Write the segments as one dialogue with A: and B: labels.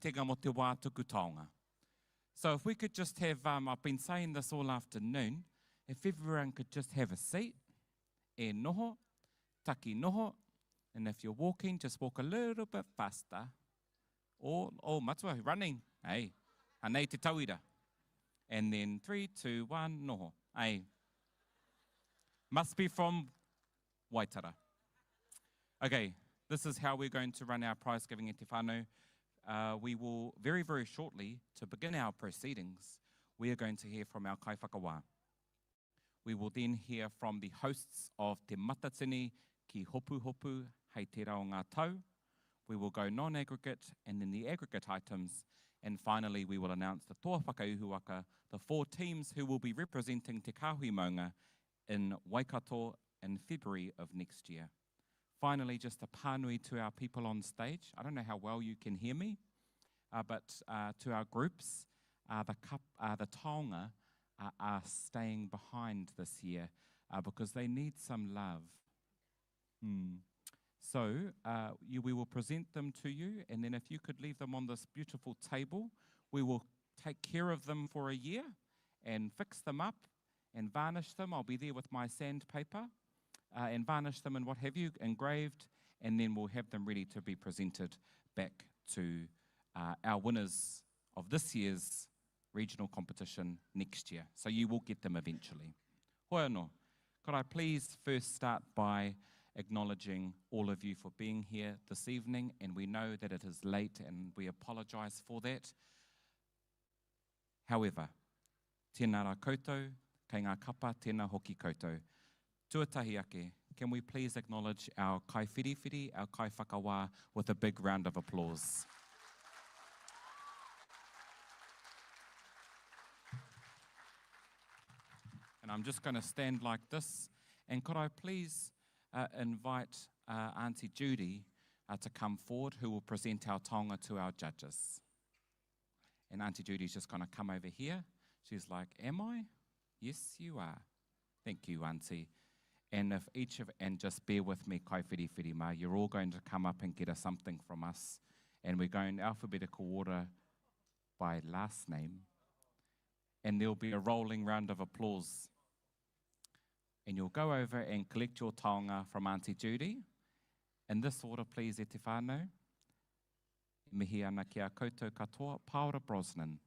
A: Teka mo te wā tuku taonga. So if we could just have, um, I've been saying this all afternoon, if everyone could just have a seat, e noho, taki noho, and if you're walking, just walk a little bit faster. Or, oh, matua, running, hey, anei te tauira. And then three, two, one, noho, hey. Must be from Waitara. Okay, this is how we're going to run our prize giving at Te Whānau. Uh, we will very, very shortly, to begin our proceedings, we are going to hear from our kaiwhakawā. We will then hear from the hosts of Te Matatini ki Hopuhopu hei te rā o ngā tau. We will go non-aggregate and then the aggregate items. And finally, we will announce the Toa Whakaihuwaka, the four teams who will be representing Te Kāhui Maunga in Waikato in February of next year. Finally, just a pānui to our people on stage. I don't know how well you can hear me, uh, but uh, to our groups, uh, the, cup, uh, the taonga uh, are staying behind this year uh, because they need some love. Mm. So uh, you, we will present them to you, and then if you could leave them on this beautiful table, we will take care of them for a year and fix them up and varnish them. I'll be there with my sandpaper uh, and varnish them and what have you, engraved, and then we'll have them ready to be presented back to uh, our winners of this year's regional competition next year. So you will get them eventually. Hoi anō. Could I please first start by acknowledging all of you for being here this evening, and we know that it is late and we apologise for that. However, tēnā rā koutou, kei ngā kapa, tēnā hoki koutou. Tuatahi ake, can we please acknowledge our kaiwhiriwhiri, our kaiwhakawā with a big round of applause. And I'm just going to stand like this. And could I please uh, invite uh, Auntie Judy uh, to come forward, who will present our taonga to our judges. And Auntie Judy's just going to come over here. She's like, Am I? Yes, you are. Thank you, Auntie. And if each of, and just bear with me, kaiwhiriwhiri mā, you're all going to come up and get a something from us. And we're going alphabetical order by last name. And there'll be a rolling round of applause. And you'll go over and collect your taonga from Auntie Judy. In this order, please, e te whānau. E mihi ana ki a koutou katoa, Paora Brosnan.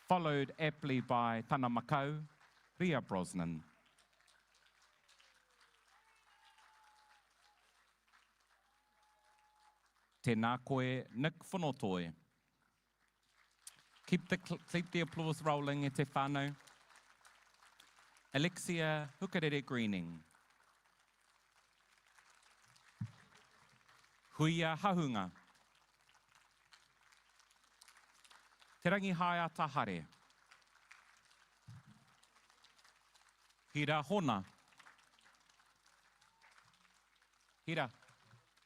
A: Followed aptly by tana makau, Ria Brosnan. Tēnā koe, Nick Fonotoe. Keep the, keep the applause rolling e te whānau. Alexia Hukarere Greening. Huia Hahunga. Te Rangi Haeata Hare. Hira Hona. Hira.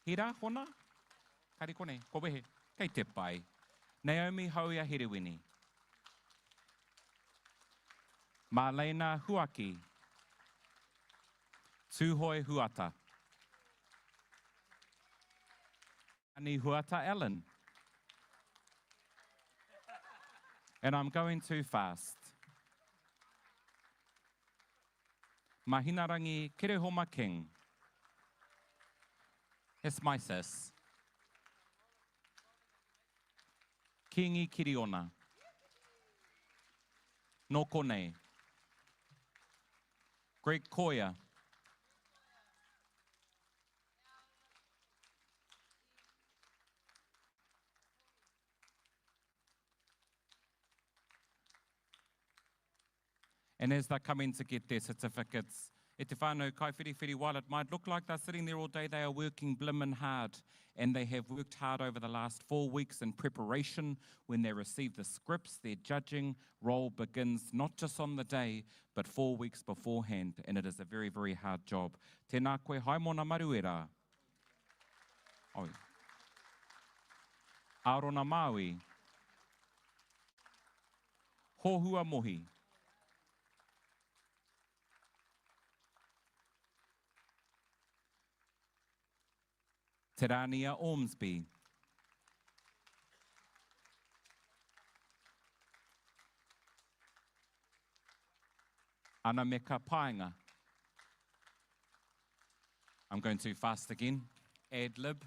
A: Hira Hona? Kari konei, ko wehe. Kei te pai. Naomi Hauia Herewini. Marlena Huaki. Tūhoe Huata. Ani Huata Allen. And I'm going too fast. Mahinarangi Kerehoma King. It's my sis. Kingi Kiriona. Nō konei. Greg Koia. And as they're coming to get their certificates, e te whānau kaiwhiriwhiri, while it might look like they're sitting there all day, they are working blimmin' hard. And they have worked hard over the last four weeks in preparation. When they receive the scripts, their judging role begins not just on the day, but four weeks beforehand. And it is a very, very hard job. Tēnā koe, Haimona Maruera. Oi. Arona Maui. Hohua Mohi. Terania Ormsby. Anameka Paenga. I'm going too fast again. Ad lib.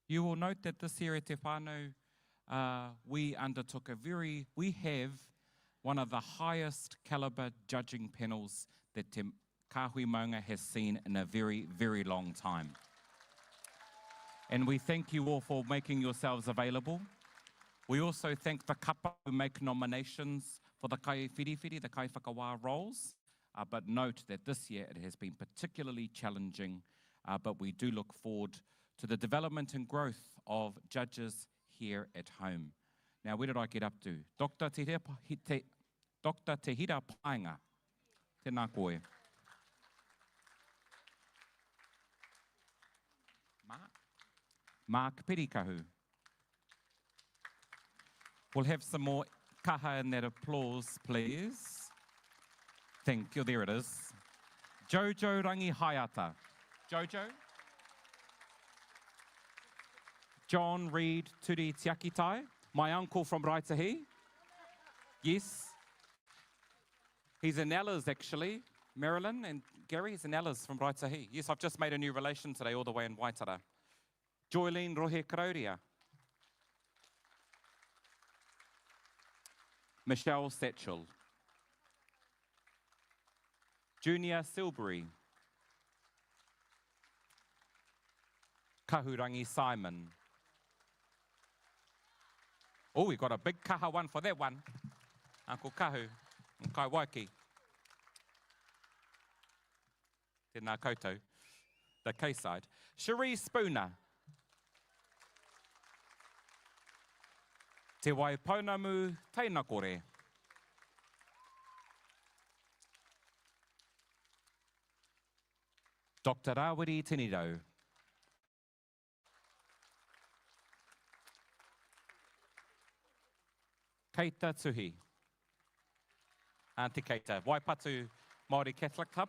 A: You will note that this year at Te Whānau, uh, we undertook a very, we have one of the highest caliber judging panels that Te Kāhui Maunga has seen in a very, very long time. And we thank you all for making yourselves available. We also thank the kapa who make nominations for the kai whiriwhiri, the kai whakawā roles. Uh, but note that this year it has been particularly challenging, uh, but we do look forward to the development and growth of judges here at home. Now, where did I get up to? Dr. Te, Te, Dr. Te Hira Paenga. Tēnā koe. Mark? Mark Perikahu. We'll have some more kaha in that applause, please. Thank you. There it is. Jojo Rangi Hayata. Jojo? John Reed Turi Tiakitai, my uncle from Raitahi. Yes. He's in Ellers, actually. Marilyn and Gary, he's in Ellers from Raitahi. Yes, I've just made a new relation today all the way in Waitara. Joylene Rohe Karauria. Michelle Satchel. Junior Silbury. Kahurangi Simon. Oh, we got a big kaha one for that one. Uncle Kahu and Kaiwaiki. Tēnā koutou. The K-side. Cherie Spooner. Te Waipounamu Teinakore. Dr. Rawiri Tinirau. Keita Tuhi. Auntie Keita. Waipatu Māori Catholic Club.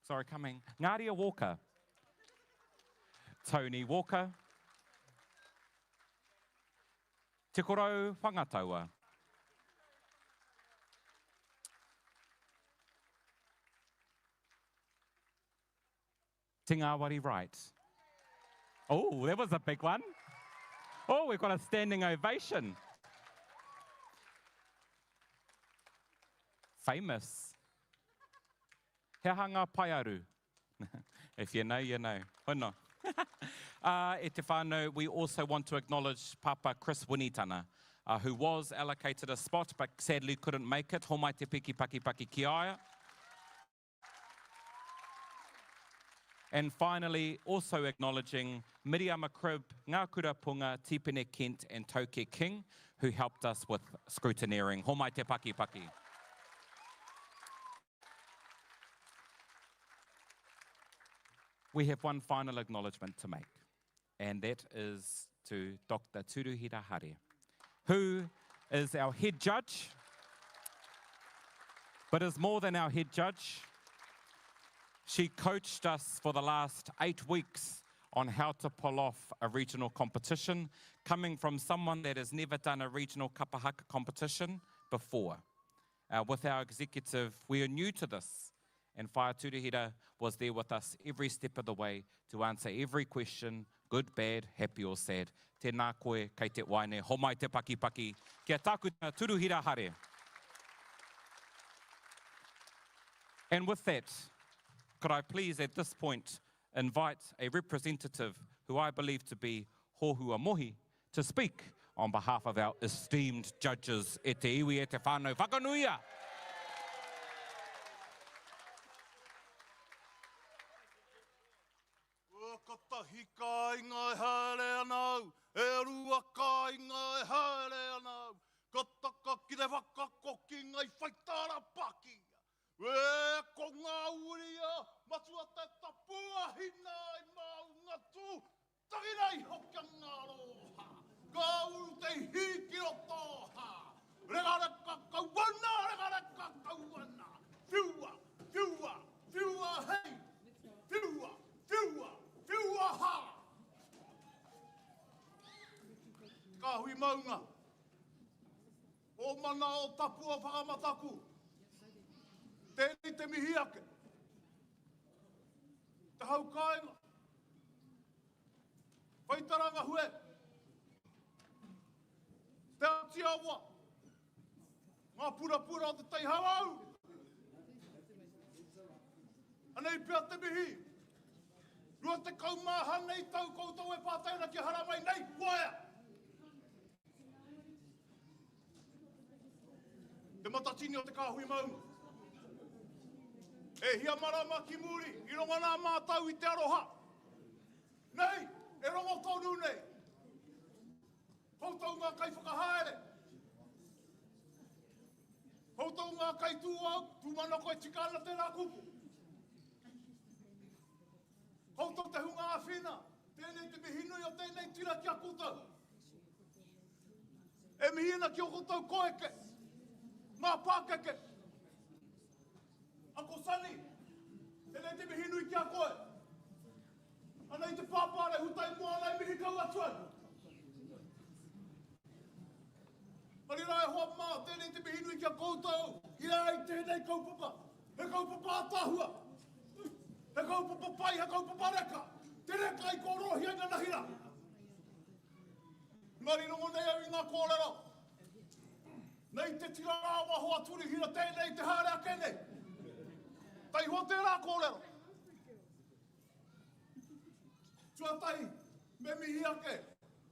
A: Sorry, coming. Ngaria Walker. Tony Walker. Te Korou Whangataua. Te Ngāwari Wright. Oh, that was a big one. Oh, we've got a standing ovation. Famous. He aha ngā paearu? If you know, you know. Hono. uh, e te whānau, we also want to acknowledge Papa Chris Winitana, uh, who was allocated a spot but sadly couldn't make it. Homai te piki paki paki ki aia. And finally, also acknowledging Miriama Cribb, Ngā Kura Punga, Tipene Kent and Tauke King, who helped us with scrutineering. Homai te paki paki. We have one final acknowledgement to make, and that is to Dr. Turuhira Hare, who is our head judge, but is more than our head judge. She coached us for the last eight weeks on how to pull off a regional competition, coming from someone that has never done a regional kapahaka competition before. Uh, with our executive, we are new to this, and Whaea Turuhira was there with us every step of the way to answer every question, good, bad, happy or sad. Tēnā koe, kei te waeine, homai te pakipaki, kia tākuta Turuhira Hare. And with that, could I please at this point invite a representative who I believe to be Hohua Mohi to speak on behalf of our esteemed judges e te iwi e te whānau whakanuia!
B: Ua kotahi kāinga e haere ana au, e rua kāinga e haere ana au, ka taka ki te whakakokinga i whai tāra paki. E ko ngā uri a Matua Te Tapu a Hina i Maunga Tū, takina iho kia ngaro, ha. Ka uru te hī ki roto, ha. Rekareka kau ana, rekareka kau ana. Whiua, whiua, whiua. maunga. Ō mana, ō tapu, ō whakamataku. Tēnei te mihi ake. Te hau kāinga. Whai taranga hue. Te Atiawa. Ngā purapura o te tai hauāuru. Anei pea te mihi. 20 nei tau koutou e pātai ana kia haramai nei, waea! Te Matatini o Te Kāhui Maunga. E hia marama ki muri, i rongo nā mātou i te aroha. Nei, e rongo tonu nei. Koutou ngā kaiwhakahaere. Koutou ngā kaitūao, tūmanako e tika ana tērā kupu. Koutou te hunga āwhina, tēnei te mihi nui o tēnei tira ki a koutou. E mihi ana ki o koutou koeke, ngā pākeke. Uncle Sonny, tēnei te mihi nui ki a koe. Anei te pāpā rehutai moana e mihi kau atu ana. Engari rā e hoa mā, tēnei te mihi nui ki a koutou, i a ai tēnei kaupapa, he kaupapa ātaahua, he kaupapa pai, he kaupapa reka, te reka i kōrohia inanahi rā. Engari rongo nei au i ngā kōrero, nei te tira rāwaho a Turihira tēnei te haere ake nei. Taihoa tērā kōrero. Tuatahi, me mihi ake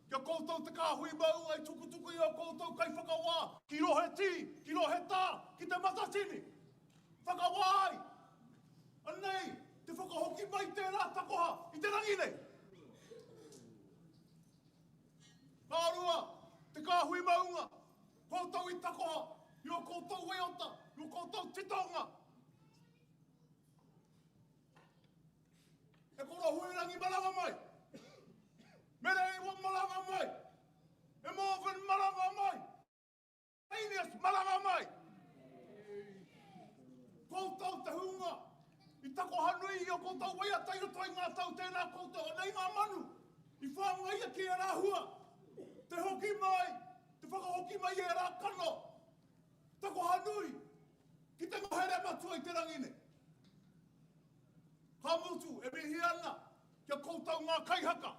B: kia koutou te kāhui maunga i tukutuku i ō koutou kaiwhakawā ki rohe tī, ki rohe tā, ki te Matatini. Whakawā ai! Anei te whakahoki mai tērā takoha i te rangi nei. Ka rua, te kāhui maunga, koutou i takoha i ō koutou waiata, i ō koutou titonga. E koro Huirangi maranga mai. Mereiwa maranga mai. E Morven maranga mai. Aeneas maranga mai. Koutou te hunga i takoha nui i o koutou waiata i roto i ngā tau tēnā koutou anei ngā manu i whāngaia ki ērā hua te hoki mai, te whakahoki mai i ērā kano takoha nui ki te ngahere matua i te rangi nei. Ka mutu, e mihi ana ki a koutou ngā kaihaka.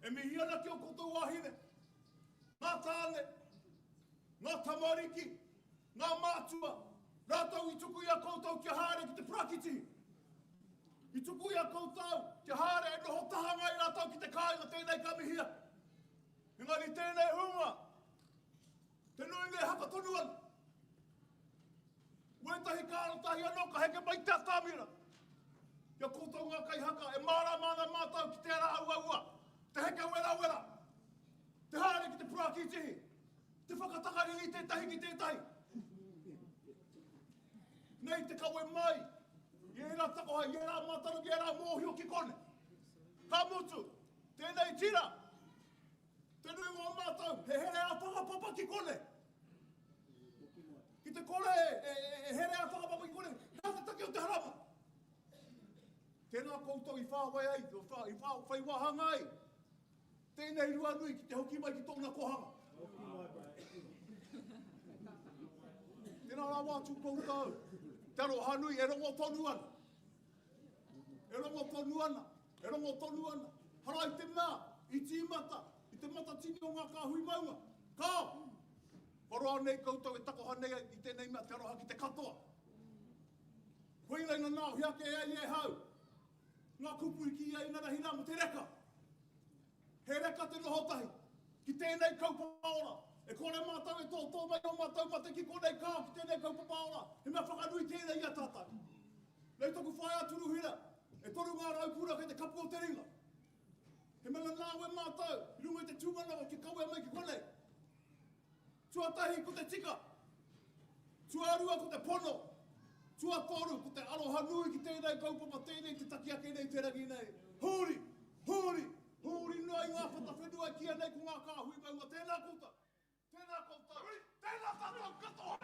B: E mihi ana ki o koutou wāhine, ngā tāne, ngā tamariki, ngā mātua, rātou i tuku i a koutou kia haere ki te parakitihi. I tuku i a koutou kia haere e noho tahanga ai rātou ki te kāinga, tēnei ka mihia. Engari tēnei hunga, Te nuinga e haka tonu ana. Wētahi ka arotahi anō ka heke mai te atamira. Kia koutou ngā kaihaka e mārāma ana mātou ki tērā uaua, te heke werawera, te haere ki te purākītihi, te whakatakariri tētahi ki tētahi. Nei te kawe mai i ērā takoha, i ērā mātaro, i ērā mōhio ki konei. Ka mutu, tēnei tira, Te nuinga o mātou, he here ā-whakapapa ki konei. Ki te kore e here ā-whakapapa ki konei, he aha te take o te harama? Tēnā koutou i whāwai ai, i whai wāhanga ai, tēnei Ruanui ki te hoki mai ki tōna kohanga. Tēnā rawa atu koutou, te aroha nui e rongo tonu ana. E rongo tonu ana, e rongo tonu ana. Hara i te mea, i tīmata, i te matatini o ngā kāhui maunga. Kāo! Kua roa nei koutou e takoha nei i tēnei mea te aroha ki te katoa. Koira i nanao hea ake ai e hau ngā kupu i kīia inanahi rā mō te reka. He reka te noho tahi ki tēnei kaupapa ora. E kore mātou e tōtō mai ō mātou mate ki konei kāo ki tēnei kaupapa ora. He mea whakanui tēnei i a tātou. Nei toku whaea Turuhira, e toru ngā raukura kei te kapu o te ringa. He mea nanawe mātou i runga i te tūmanako kia kawea mai ki konei. Tuatahi ko te tika. Tuarua ko te pono. Tuatoru ko te aroha nui ki tēnei kaupapa, tēnei te taki ake nei te rangi nei. Huri! Huri! Huri noa i ngā whata whenua e kīia nei ko ngā kāhui maunga. Tēnā koutou! Tēnā koutou! Tēnā tātou katoa!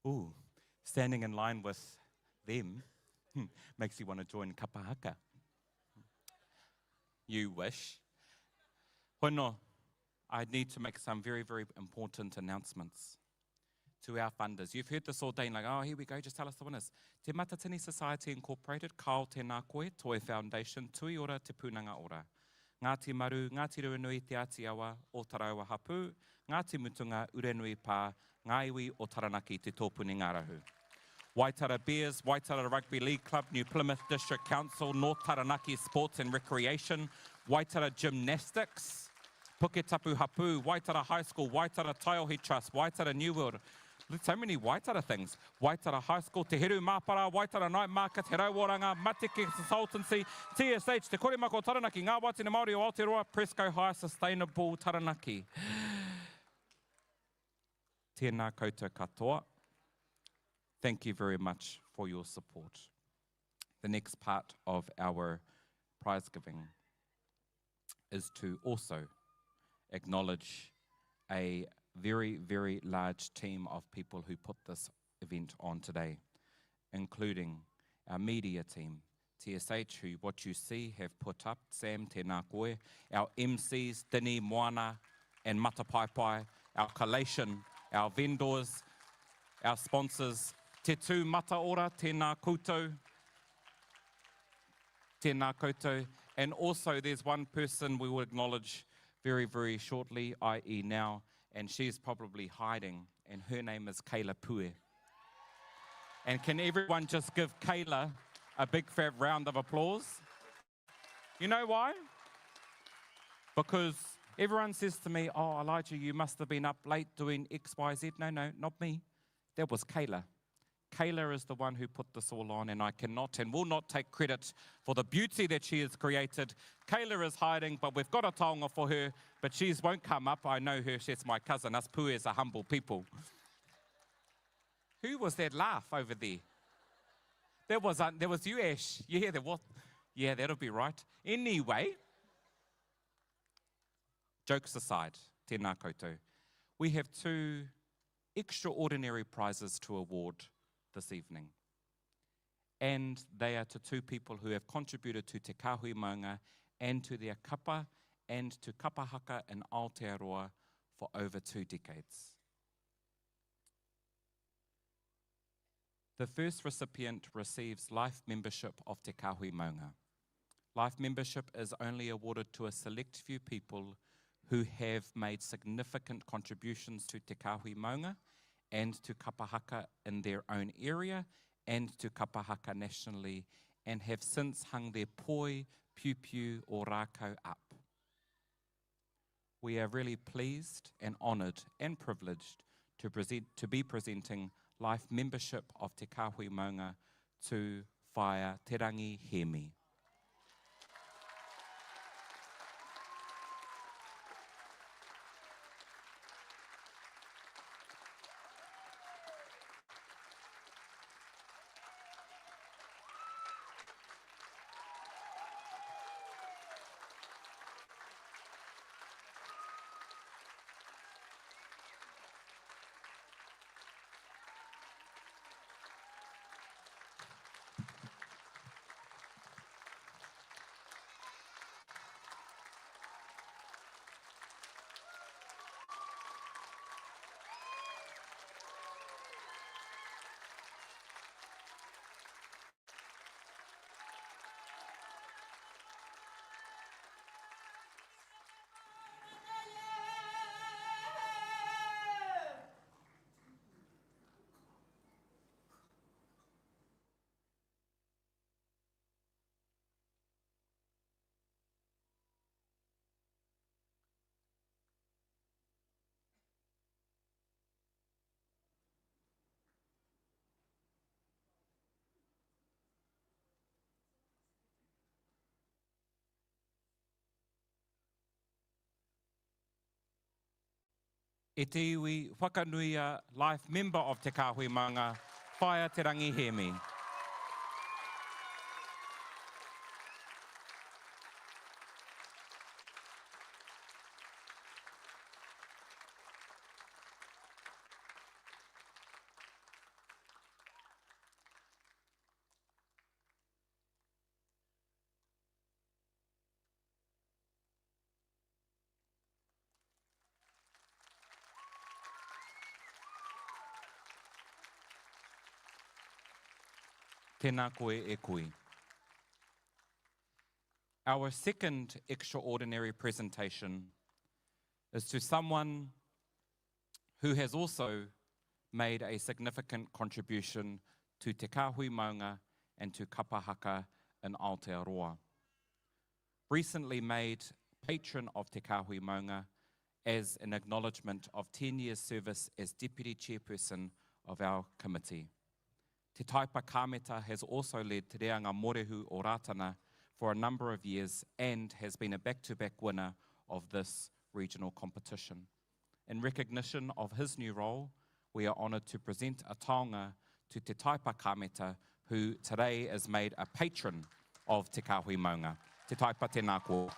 A: Ooh, standing in line with them makes you want to join kapahaka. You wish. Hono, I need to make some very, very important announcements to our funders. You've heard this all day, like, oh, here we go, just tell us the winners. Te Matatini Society Incorporated, Kao Tēnā Koe, Toi Foundation, Tui Ora, Te Pūnanga Ora. Ngāti Maru, Ngāti Ruanui, Te Āti Awa, Ōtaraua Hapū, Ngāti Mutunga, Urenui Pā, Ngā Iwi o Taranaki, Te Tōpuni Ngārahu. Waitara Bears, Waitara Rugby League Club, New Plymouth District Council, North Taranaki Sports and Recreation, Waitara Gymnastics, Puketapu Hapu, Waitara High School, Waitara Taiohi Trust, Waitara New World. So many Waitara things. Waitara High School, Te Heru Māpara, Waitara Night Market, He Rauoranga, Matike Consultancy, TSH, Te Korimako o Taranaki, Ngā Wātene Māori o Aotearoa, Presco High Sustainable Taranaki. Tēnā koutou katoa. Thank you very much for your support. The next part of our prize giving is to also acknowledge a very, very large team of people who put this event on today, including our media team, TSH, who what you see have put up, Sam Tēnā Koe, our MCs, Dini, Moana, and Matapaipai, our collation, our vendors, our sponsors, Te Tū Mataora, tēnā koutou, tēnā koutou. And also there's one person we will acknowledge very, very shortly, i.e. now, and she's probably hiding, and her name is Kayla Pue. And can everyone just give Kayla a big fat round of applause? You know why? Because everyone says to me, Oh, Elijah, you must have been up late doing X, Y, Z. No, no, not me. That was Kayla. Kayla is the one who put this all on, and I cannot and will not take credit for the beauty that she has created. Kayla is hiding, but we've got a taonga for her, but she won't come up. I know her. She's my cousin. Us Pues are humble people. Who was that laugh over there? That was, uh, that was you, Ash. Yeah, that was. Yeah, that'll be right. Anyway, jokes aside, tēnā koutou. We have two extraordinary prizes to award this evening. And they are to two people who have contributed to Te Kahui Maunga and to their kapa and to kapahaka in Aotearoa for over two decades. The first recipient receives life membership of Te Kahui Maunga. Life membership is only awarded to a select few people who have made significant contributions to Te Kahui Maunga and to Kapahaka in their own area and to Kapahaka nationally and have since hung their poi, piu or rākau up. We are really pleased and honoured and privileged to, present, to be presenting life membership of Te Kahui Maunga to Whaea Te Rangi Hemi. E te iwi whakanuia life member of Te Kāhui Maunga, Whaea Te Rangi Hēmi. Tēnā koe e kui. Our second extraordinary presentation is to someone who has also made a significant contribution to Te Kāhui Maunga and to Kapa Haka in Aotearoa. Recently made patron of Te Kāhui Maunga as an acknowledgement of 10 years service as Deputy Chairperson of our committee. Te Taipa Kameta has also led Te Reanga Morehu o Ratana for a number of years and has been a back-to-back winner of this regional competition. In recognition of his new role, we are honoured to present a taonga to Te Taipa Kameta, who today is made a patron of Te Kāhui Maunga. Te Taipa tēnā koe.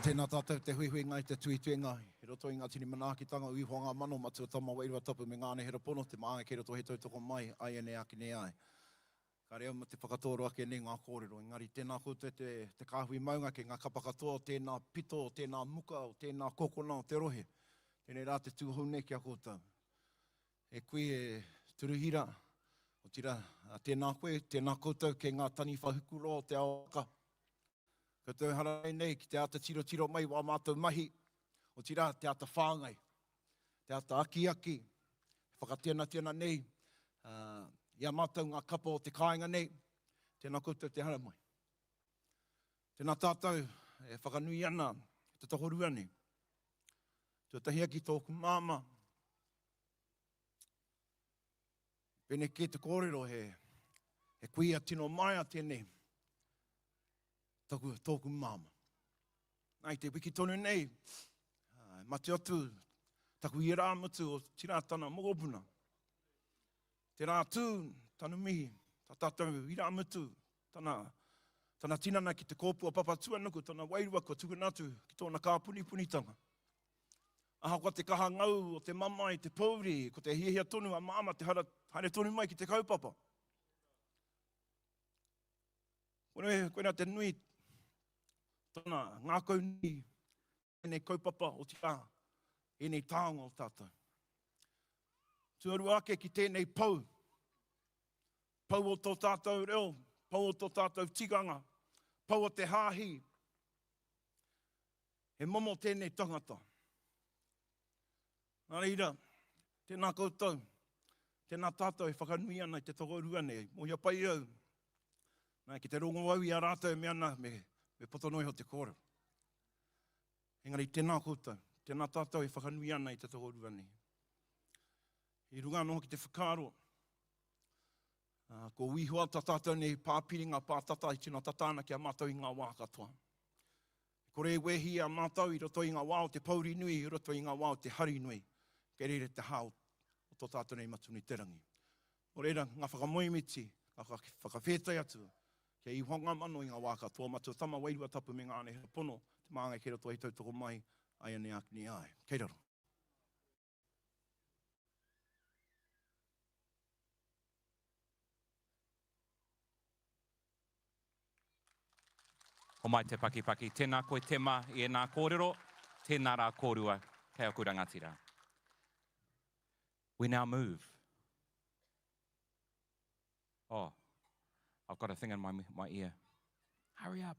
B: Tēnā tātou te huihuinga i te tuituinga i roto i ngā tini manaakitanga o Ihowa ngā mano, Matua Tama Wairua Tapu me ngā anahera pono, te māngai kei roto he tautoko mai, āianei ākene ai. Ka reo ma te whakatōro ake nei ngā kōrero, engari tēnā koutou te, te kāhui maunga kei ngā kapa katoa o tēnā pito, o tēnā muka, o tēnā kokona o te rohe. Tēnei rā te tūhou nei ki a koutou. E kui e Turuhira, otirā, tēnā koe, tēnā koutou kei ngā taniwha hukuroa o te ao waka. Koutou e haramai nei ki te āta tirotiro mai wā mātou mahi, otirā te āta whāngai, te āta akiaki, whakatenatena nei i a mātou ngā kapa o te kāinga nei, tēnā koutou te haramai. Tēnā tātou e whakanui ana te tokorua nei. Tuatahi ake tōku māmā, Pēnei kē te kōrero he, he kuia tino maia tēnei, taku, tōku māma. Nā, i te wiki tonu nei, mate atu taku irāmutu o tira tana mokopuna. Te rā tū, tanu mihi, tā tātou irāmutu, tana, tana tinana ki te kōpua Papatūānuku, tana wairua kua tukuna atu ki tōna kāpunipunitanga. Ahakoa te kaha ngau o te mamae, te pōuri, ko te hiahia tonu a Māmā te hara, haere tonu mai ki te kaupapa. Koinā, koinā te nui tana ngākau nui tēnei kaupapa o te rā, ēnei taonga o tātou. Tuarua ake ki tēnei pou, pou o tō tātou reo, pou o tō tātou tikanga, pou o te hāhi, He momo tēnei tangata. Nā reira, tēnā koutou, tēnā tātou e whakanui ana i te tokorua nei. Mōhio pai au, nā, ki te rongo au i a rātou e mea ana, me, me poto noa iho te kōrero. Engari tēnā koutou, tēnā tātou e whakanui ana i te tokorua nei. I runga anō ki te whakaaro, ko Ihowa tā tātou nei pāpiringa pātata i tino tata ana ki a mātou i ngā wā katoa. E kore e wehi i a mātou i roto i ngā wā o te pouri nui, i roto i ngā wā o te hari nui, kei reira te hā o tō tātou nei Matua nui te rangi. Nō reira, ngā whakamoemiti, ngā whakawhētai atu, kia Ihowa ngā mano i ngā wā katoa, Matua Tama, Wairua Tapu me ngā anahera pono, te māngai kei roto hei tautoko mai, āianei ākene ai. Kei raro.
A: Homai te pakipaki. Tēnā koe Tema i ēnā kōrero. Tēnā rā kōrua kei aku rangatira. We now move. Oh, I've got a thing in my, my ear. Hurry up.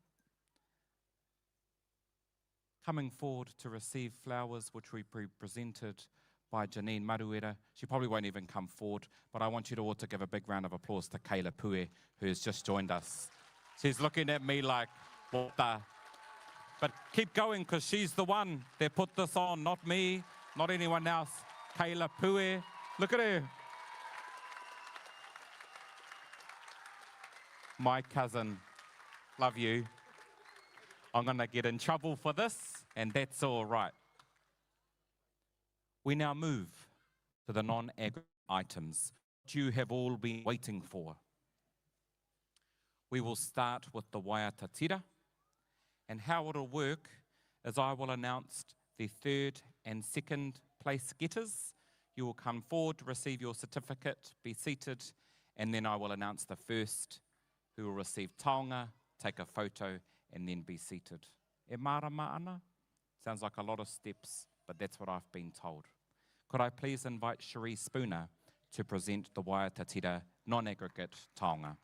A: Coming forward to receive flowers, which we presented by Janine Maruera. She probably won't even come forward, but I want you to all to give a big round of applause to Kayla Pue, who has just joined us. She's looking at me like, what the? But keep going because she's the one that put this on, not me, not anyone else. Kayla Pue. Look at her. My cousin. Love you. I'm going to get in trouble for this, and that's all right. We now move to the non-aggregate items that you have all been waiting for. We will start with the waiata tira, and how it'll work is I will announce the third and second place getters. You will come forward to receive your certificate, be seated, and then I will announce the first who will receive taonga, take a photo, and then be seated. E mārama ana? Sounds like a lot of steps, but that's what I've been told. Could I please invite Cherie Spooner to present the Waiata Tira non-aggregate taonga?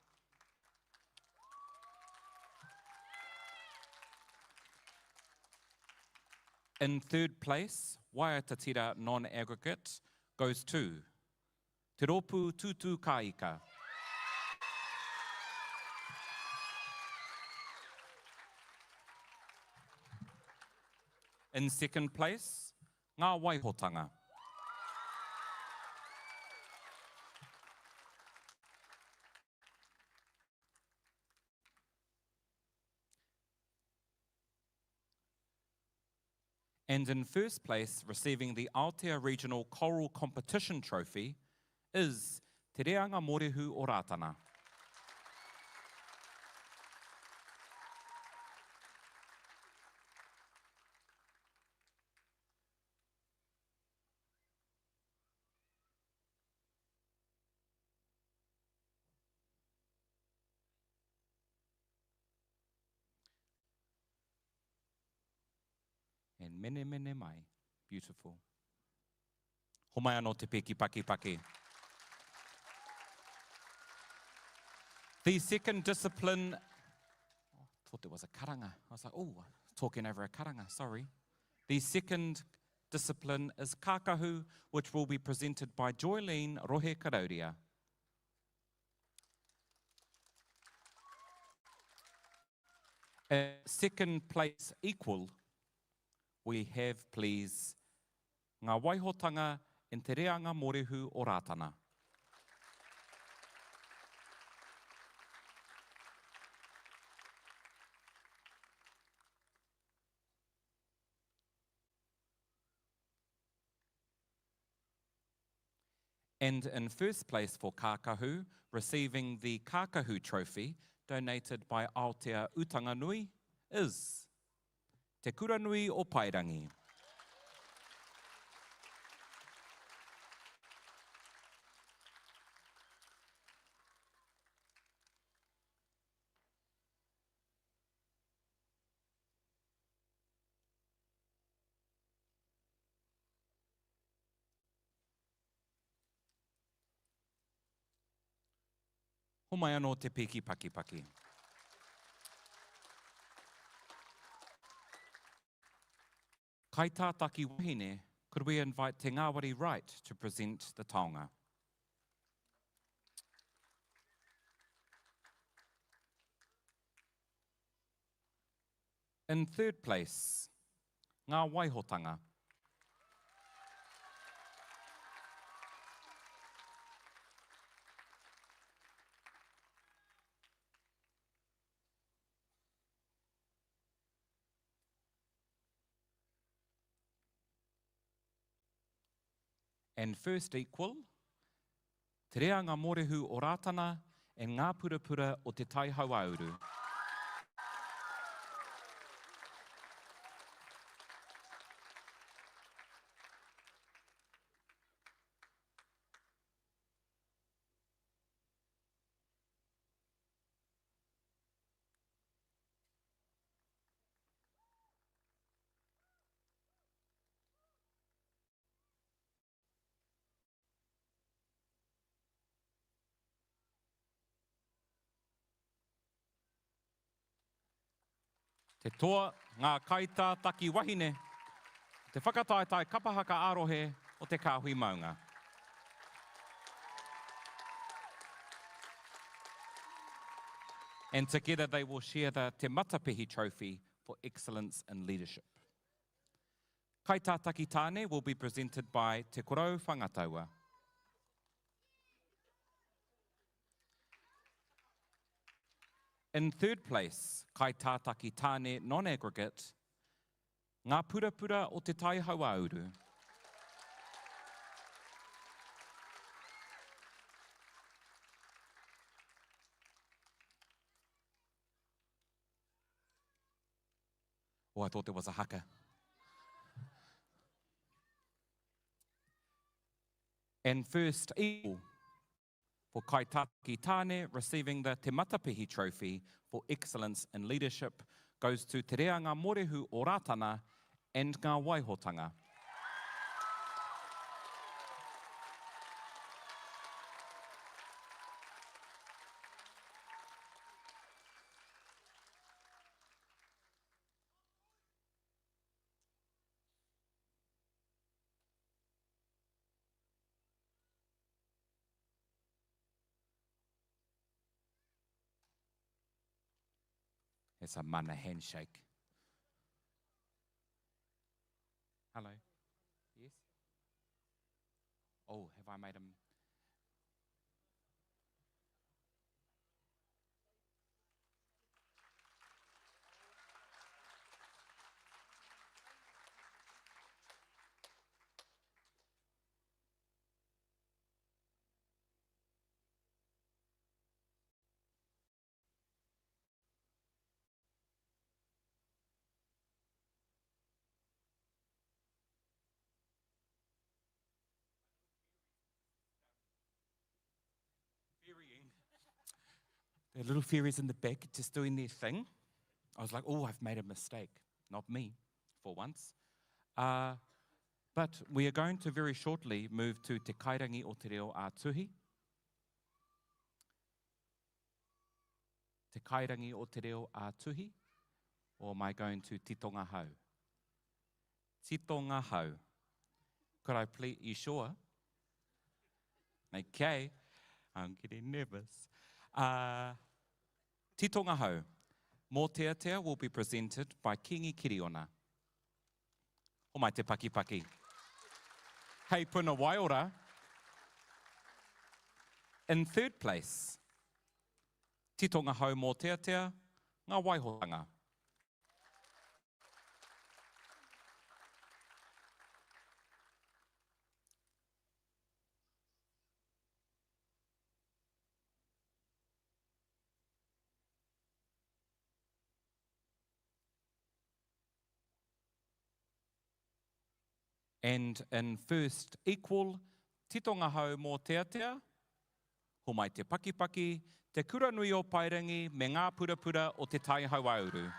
A: In third place, Waiata Tira non-aggregate goes to Te Rōpū Tūtū Kāika. In second place, Ngā Waihotanga. And in first place, receiving the Aotea Regional Choral Competition Trophy is Te Reanga Mōrehu o Rātana. And mene mene mai. Beautiful. Homai anō te peki paki paki. The second discipline, oh, I thought there was a karanga. I was like, oh, talking over a karanga, sorry. The second discipline is kākahu, which will be presented by Joylene Rohe Karauria. At second place equal, we have, please, Ngā Waihotanga and Te Reanga Mōrehu o Rātana. And in first place for Kākahu, receiving the Kākahu Trophy, donated by Aotea Utanganui, is Te Kuranui o Paerangi. Homai anō te piki pakipaki. Kaitātaki wahine, could we invite Te Ngāwari Wright to present the taonga? In third place, Ngā Waihotanga. And first equal, Te Reanga Mōrehu o Rātana and Ngā Purapura o Te Tai Hauāuru. Te toa, ngā kaitātaki wahine, te whakataetae kapa haka ā-rohe o Te Kāhui Maunga. And together they will share the Te Matapihi Trophy for Excellence in Leadership. Kaitātaki tāne will be presented by Te Korou Whangataua. In third place, Kaitātaki Tāne Non-Aggregate, Ngā Purapura o Te Tai Hauāuru. Oh, I thought there was a haka. And first equal for Kaitaki Tāne receiving the Te Matapihi Trophy for Excellence in Leadership goes to Te Reanga Morehu o Rātana and Ngā Waihotanga. It's a mana handshake. Hello. Yes? Oh, have I made him? The little fairies in the back just doing their thing. I was like, oh, I've made a mistake. Not me, for once. Uh, but we are going to very shortly move to Te Kairangi o Te Reo Ā-Tuhi. Te Kairangi o Te Reo Ā-Tuhi, or am I going to Titonga Hau? Titonga Hau. Could I please, you sure? Okay, I'm getting nervous. Uh, Titonga Hau. Mōteatea will be presented by Kingi Kiriona. Homai te pakipaki. Hei puna waiora. In third place, Titonga Hau Mōteatea, Ngā Waihotanga. And in first equal, Titonga Hau Mōteatea, Homai Te Pakipaki, Te Kura Nui o Paerangi me Ngā Purapura o Te Tai Hauāuru.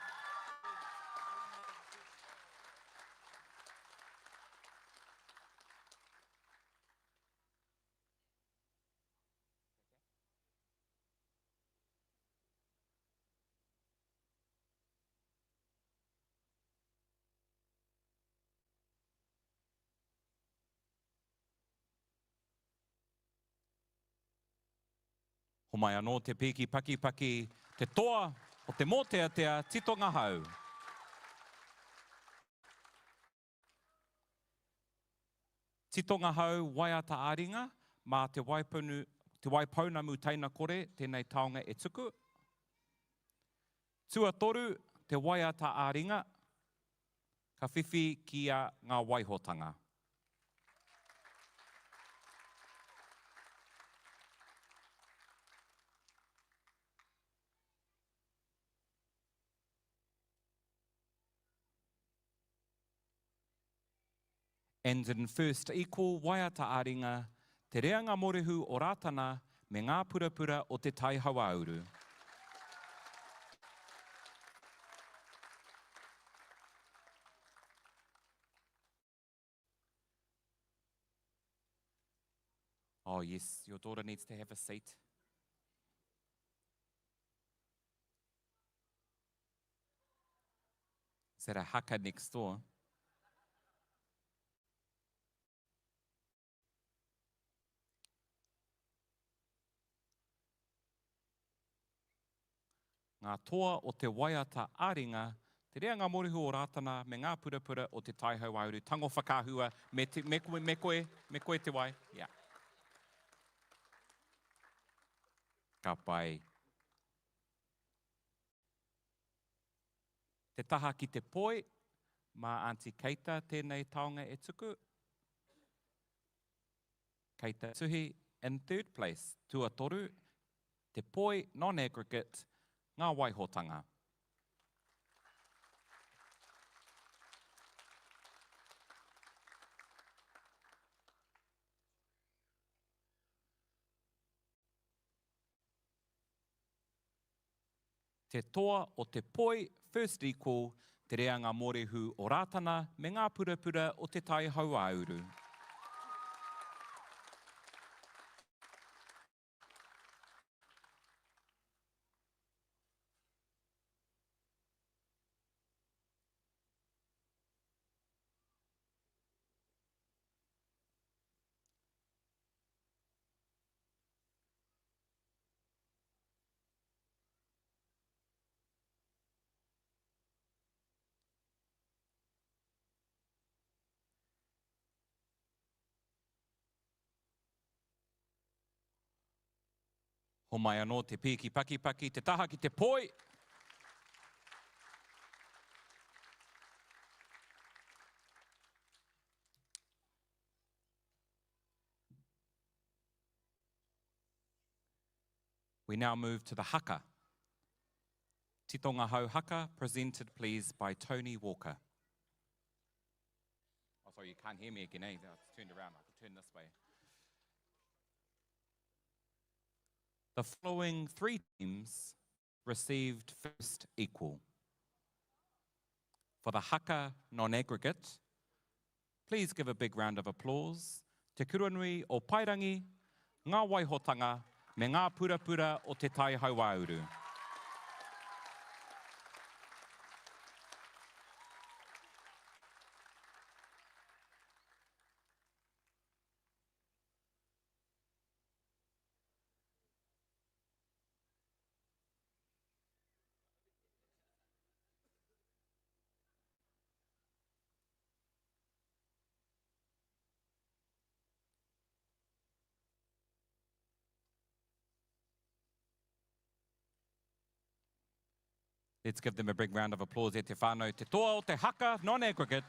A: Homai anō te pīki pakipaki, te toa o te mōteatea titonga hau. Titonga hau waiata ā-ringa, mā te waipunu, te waipounamu teina kore tēnei taonga e tuku. Tuatoru, te waiata ā-ringa, ka whiwhi ki a Ngā Waihotanga. And in first equal waiata ā-ringa, Te Reanga Morehu o Rātana me Ngā Purapura o Te Tai Hauāuru. Oh yes, your daughter needs to have a seat. Is that a haka next door? Ngā toa o te waiata ā-ringa, te reanga mōrehu o Rātana me ngā purapura o Te Tai Hauāuru tango whakaahua me te, me, me koe, me koe te wai, yeah. Ka pai. Te taha ki te poi, mā Aunty Keita tēnei taonga e tuku. Keita Tuhi in third place, tuatoru, te poi non-aggregate, ngā waihotanga. Te toa o te poi, first equal, te reanga mōrehu o Rātana me ngā purapura o Te Tai Hauāuru. Homai anō te pīki pakipaki, te taha ki te poi. We now move to the haka. Titonga Hau Haka, presented please by Tony Walker. Oh, sorry, you can't hear me again, eh? It's turned around. I could turn this way. The following three teams received first equal. For the haka non-aggregate, please give a big round of applause. Te Kuranui o Paerangi, Ngā Waihotanga, me Ngā Purapura o Te Tai Hauāuru. Let's give them a big round of applause e te whānau. Te toa o te haka, non-aggregate.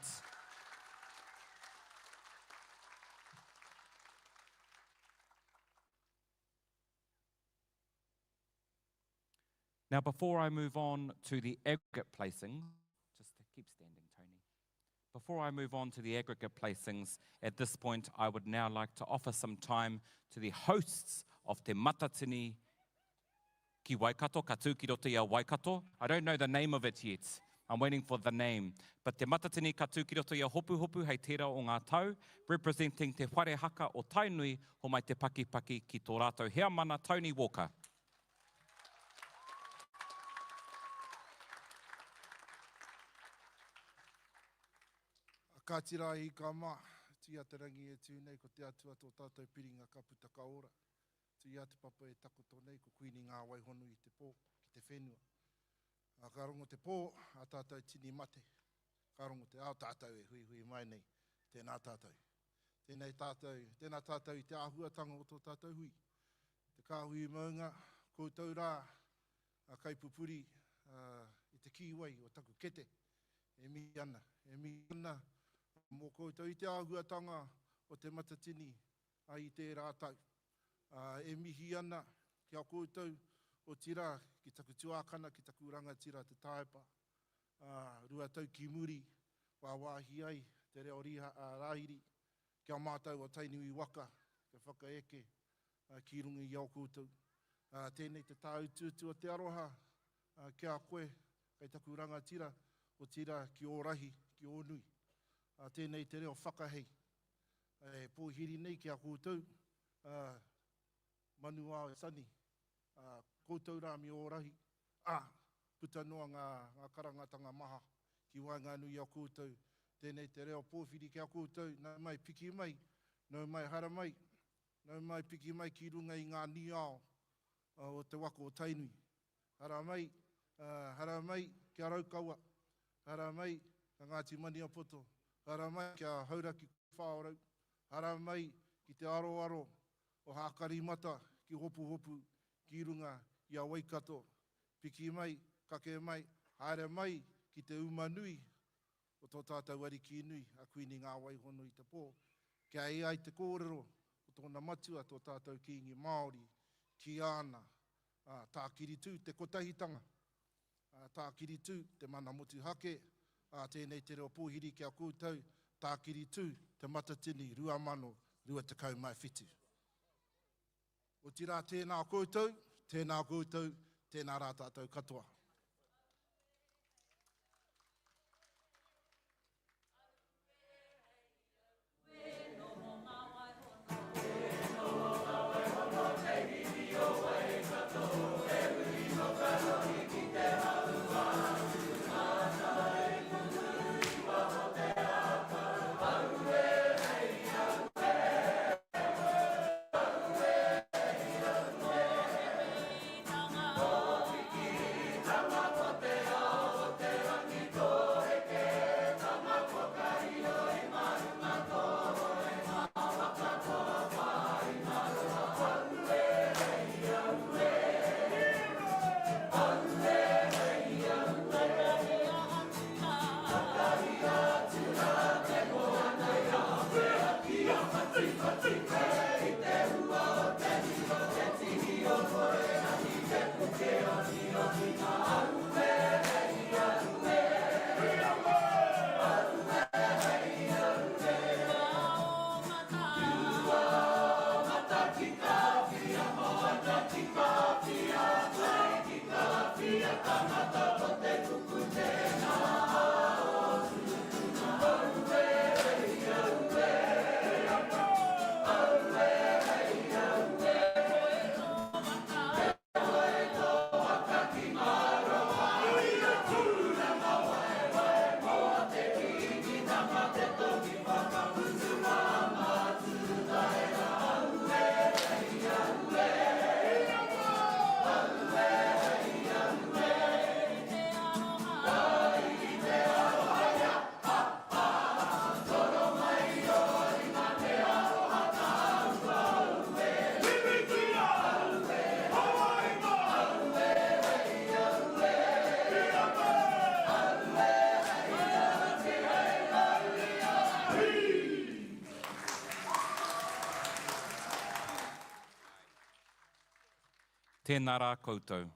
A: Now, before I move on to the aggregate placings, just keep standing, Tony. Before I move on to the aggregate placings, at this point, I would now like to offer some time to the hosts of Te Matatini ki Waikato, ka tū ki roto i a Waikato. I don't know the name of it yet. I'm waiting for the name. But Te Matatini ka tū ki roto i a Hopuhopu hei tērā o ngā tau, representing Te Whare Haka o Tainui, homai te pakipaki ki tō rātou heamana Tony Walker.
C: Kāti rā e hika mā, tuia te rangi e tū nei, ko te Atua tō tātou piringa ka puta ka ora. Tuia te papa e takoto nei, ko Kuini ngā wai honu i te pō, ki te whenua. Ā, ka rongo te pō, ā tātou tini mate. Ka rongo te ao tātou e huihui mai nei, tēnā tātou. Tēnei tātou, tēnā tātou i te āhuatanga o tō tātou hui. Te kāhui maunga, koutou rā, a kaipupuri i te kīwai o taku kete, e mihi ana, e mihi ana mō koutou i te āhuatanga o Te Matatini i tērā tau. E mihi ana ki a koutou, otirā ki taku tuākana, ki taku rangatira Te Taepa, 2 tau ki muri, wāwāhi ai te reo rāhiri ki a mātou o Tainui waka kia whakaeke ki runga i a koutou. Tēnei te tāutuutu o te aroha ki a koe, kei taku rangatira, otirā ki ō rahi, ki ō nui. Tēnei te reo whakahei e pōhiri nei ki a koutou, Manuao Sonny, koutou rā me ō rahi, ā, puta noa ngā karangatanga maha. ki waenganui i a koutou. Tēnei te reo pōwhiri ki a koutou, nau mai, piki mai, nau mai, haramai, nau mai, piki mai ki runga i ngā niao o te waka o Tainui. Haramai, haramai ki a Raukawa, haramai ki a Ngāti Maniapoto, haramai ki a Hauraki Whāorau, haramai ki te aroaro o Hākarimata ki Hopuhopu ki runga i a Waikato, piki mai, kake mai, haere mai ki te uma nui o tō tātou Ariki nui, a Kuini Ngāwaihono i te pō, kia ea ai te kōrero o tōna matua, tō tātou Kīngi Māori, ki āna, ā, tākiritū te kotahitanga, ā, tākiritū te mana motuhake, ā, tēnei te reo pōhiri ki a koutou, tākiritū te Matatini 2027. Otirā tēnā koutou, tēnā koutou, tēnā rā tātou katoa.
A: Tēnā rā koutou.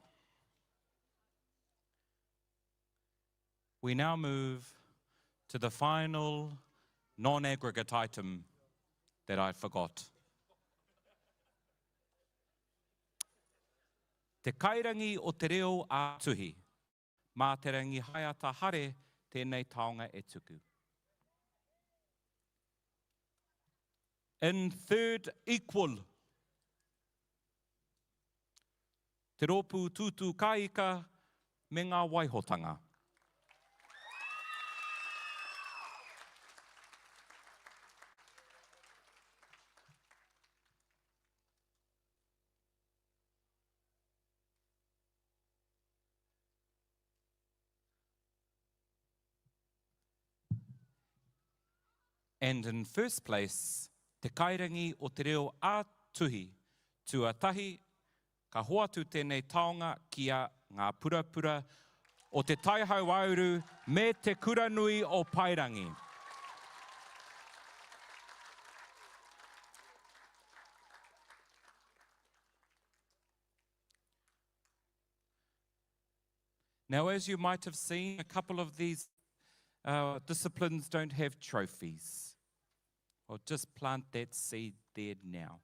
A: We now move to the final non-aggregate item that I forgot. Te kairangi o te reo ā-tuhi. Mā Te Rangihaeata Hare tēnei taonga e tuku. In third equal. Te Rōpū Tūtū Kāika me ngā waihotanga. And in first place, te kairangi o te reo ā-tuhi tuatahi, ka hoatu tēnei taonga ki a Ngā Purapura o Te Tai Hauāuru me Te Kuranui o Paerangi. Now, as you might have seen, a couple of these uh, disciplines don't have trophies. Well, just plant that seed there now.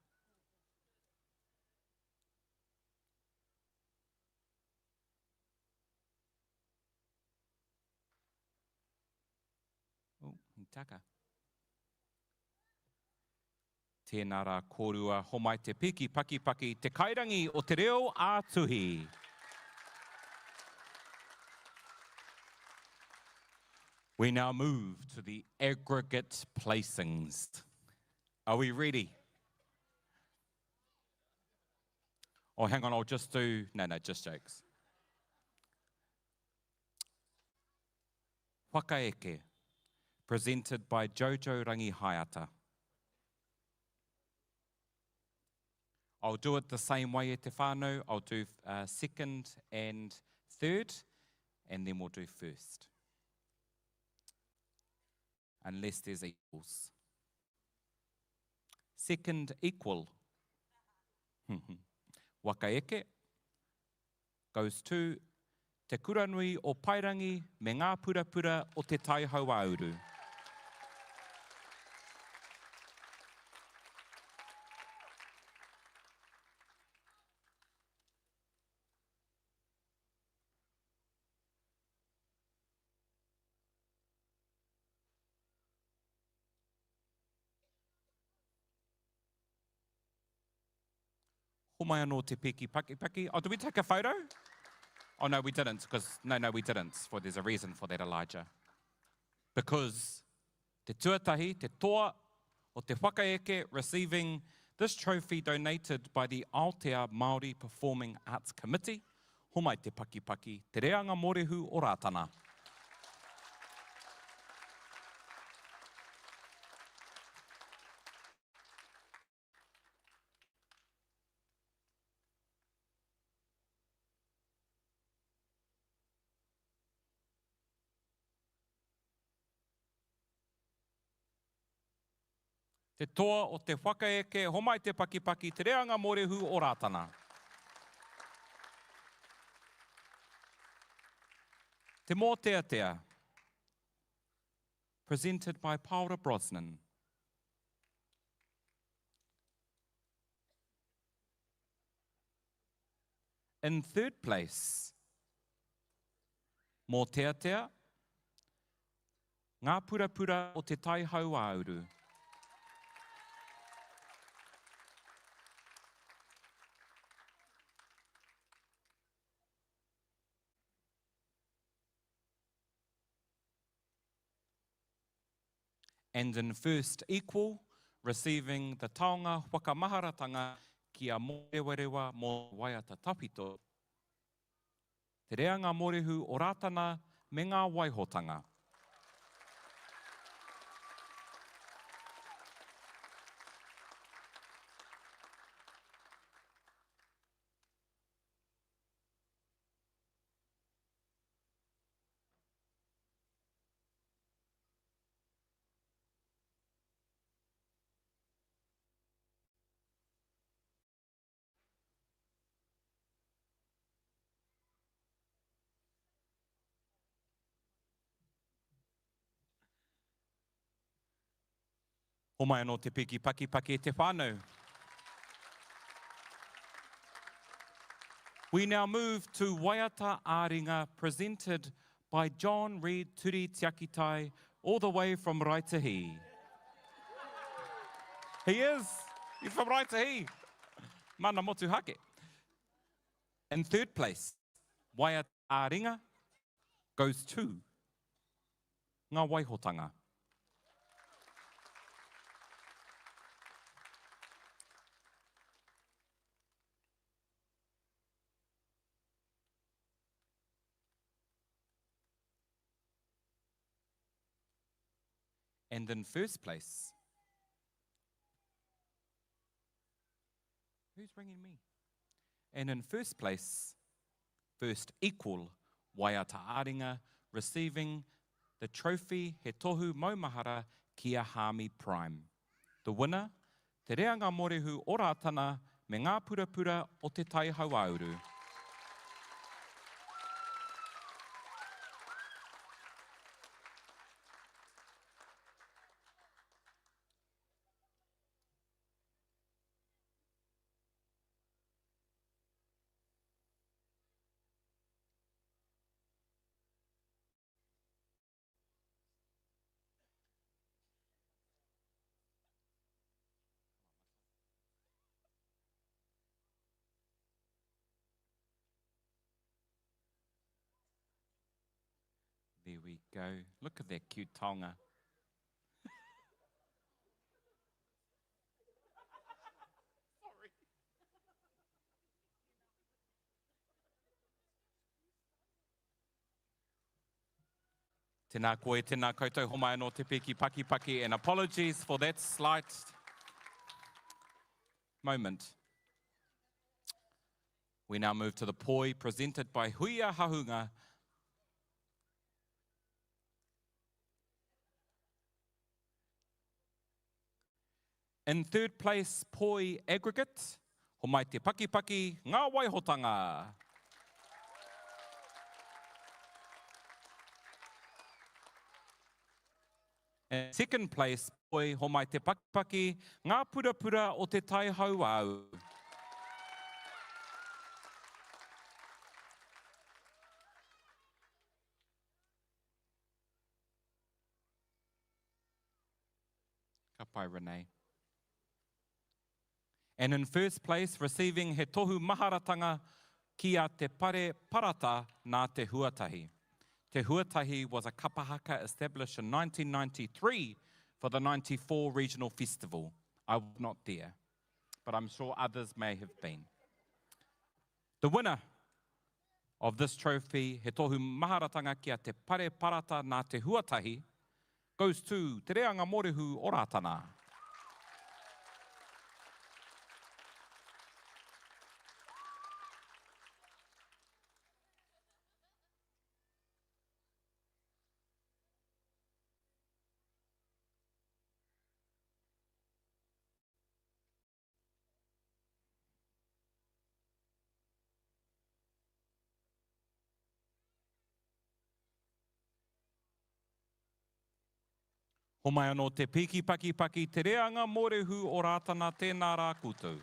A: Oh, taka. Tēnā rā kōrua, homai te piki pakipaki, te kairangi o te reo ā-tuhi. We now move to the aggregate placings. Are we ready? Oh, hang on, I'll just do. No, no, just jokes. Whakaeke, presented by Jojo Rangi Hayata. I'll do it the same way e te whānau. I'll do uh, second and third, and then we'll do first. Unless there's equals. Second equal. Wakaeke goes to Te Kuranui o Paerangi me Ngā Purapura o Te Tai Hauāuru. Homai anō te piki paki paki. Oh, did we take a photo? Oh, no, we didn't, because, no, no, we didn't. For there's a reason for that, Elijah. Because te tuatahi, te toa o te whakaeke receiving this trophy donated by the Aotea Māori Performing Arts Committee, homai te pakipaki, te reanga mōrehu o Rātana. Te toa o te whakaeke, homai te pakipaki, te reanga mōrehu o Rātana. Te mōteatea. Presented by Paora Brosnan. In third place, Mōteatea, Ngā Purapura o Te Tai Hauāuru. And in first equal, receiving the taonga whakamaharatanga ki a Mōrewarewa mō te waiata tawhito, Te Reanga Mōrehu o Rātana me ngā waihotanga. Homai anō te piki pakipaki e te whānau. We now move to Waiata Āringa presented by John Reid Turi Tiakitai all the way from Raetihi. He is! He's from Raetihi! Mana motuhake. In third place, Waiata Āringa goes to Ngā Waihotanga. And in first place, who's ringing me? And in first place, first equal, Waiata Āringa receiving the trophy He Tohu Maumahara ki a Hāmi Prime. The winner, Te Reanga Mōrehu o Rātana me Ngā Purapura o Te Tai Hauāuru. we go. Look at that cute taonga. Sorry. Tēnā koe, tēnā koutou, homai anō te piki paki paki, and apologies for that slight moment. We now move to the poi presented by Huia Hahunga. In third place, poi aggregate, homai te pakipaki, ngā waihotanga. In second place, poi homai te pakipaki, ngā purapura o te tai hauāuru. Ka pai, Renee. And in first place, receiving he tohu maharatanga ki a Te Pare Parata nā Te Huatahi. Te Huatahi was a kapahaka established in 1993 for the 94 Regional Festival. I was not there, but I'm sure others may have been. The winner of this trophy, he tohu maharatanga ki a Te Pare Parata nā Te Huatahi, goes to Te Reanga Mōrehu o Rātana. Homai anō te piki pakipaki te reanga mōrehu o Rātana tēnā rā koutou.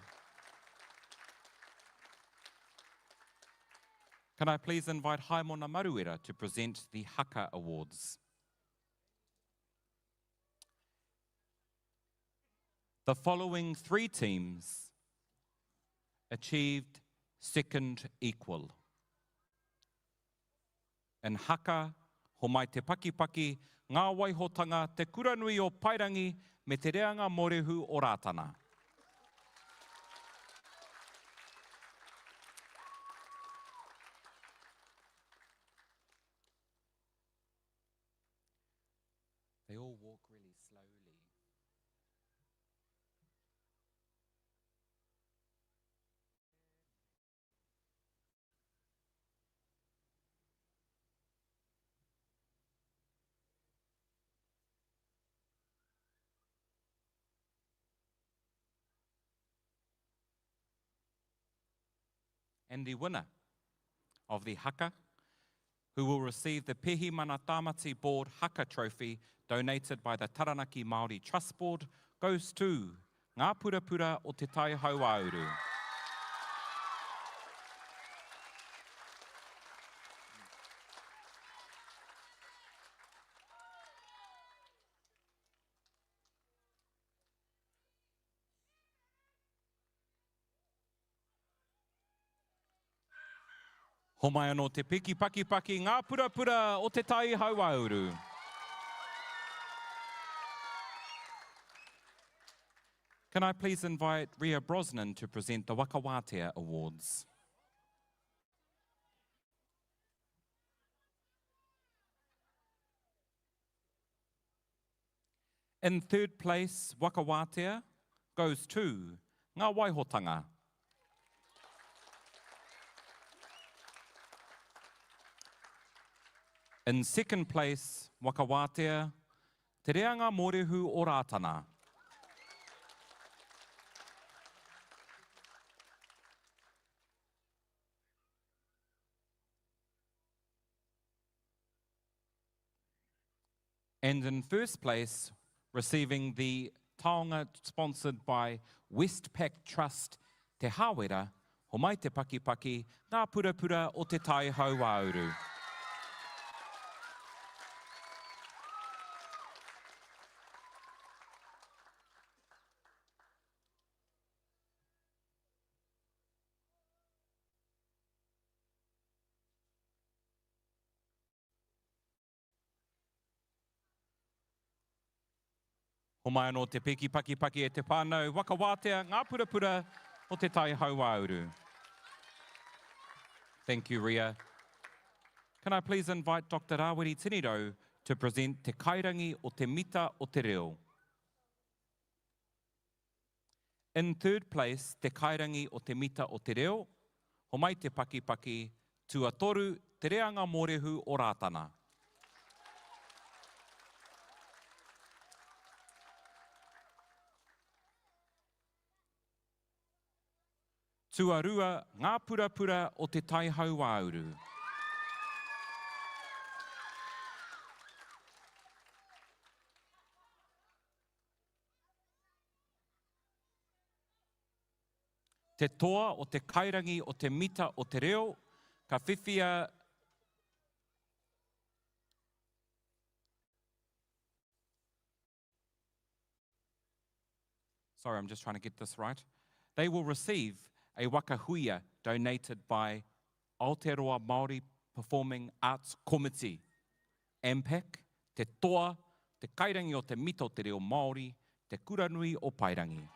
A: Can I please invite Haimona Maruera to present the Haka Awards? The following three teams achieved second equal. In haka, homai te pakipaki, ngā waihotanga, Te Kuranui o Paerangi me Te Reanga Mōrehu o Rātana. They all walk really slowly. And the winner of the haka, who will receive the Pihimana Tamati Board Haka Trophy donated by the Taranaki Māori Trust Board, goes to Ngā Purapura o Te Tai Hauāuru. Homai anō te piki pakipaki ngā purapura o Te Tai Hauāuru. Can I please invite Ria Brosnan to present the Waka Wātea Awards? In third place, Waka Wātea goes to Ngā Waihotanga. In second place, Waka Wātea, Te Reanga Mōrehu o Rātana. And in first place, receiving the taonga sponsored by Westpac Trust Te Hāwera, Homai te Pakipaki, Ngā Purapura o Te Tai Hauāuru. Homai anō te piki pakipaki e te whānau waka wātea ngā purapura o te Tai Hauāuru. Thank you, Ria. Can I please invite Doctor Rawiri Tinirau to present Te Kairangi o Te Mita o Te Reo. In third place, Te Kairangi o Te Mita o Te Reo, Homai te Pakipaki, Tuatoru, Te Reanga Mōrehu o Rātana. Tuarua, Ngā Purapura o Te Tai Hauāuru. Te toa o te kairangi o te mita o te reo, ka whiwhia Sorry, I'm just trying to get this right. They will receive a waka huia donated by Aotearoa Māori Performing Arts Komiti, AMPAC, Te Toa, Te Kairangi o Te Mita o Te Reo Māori, Te Kuranui o Paerangi.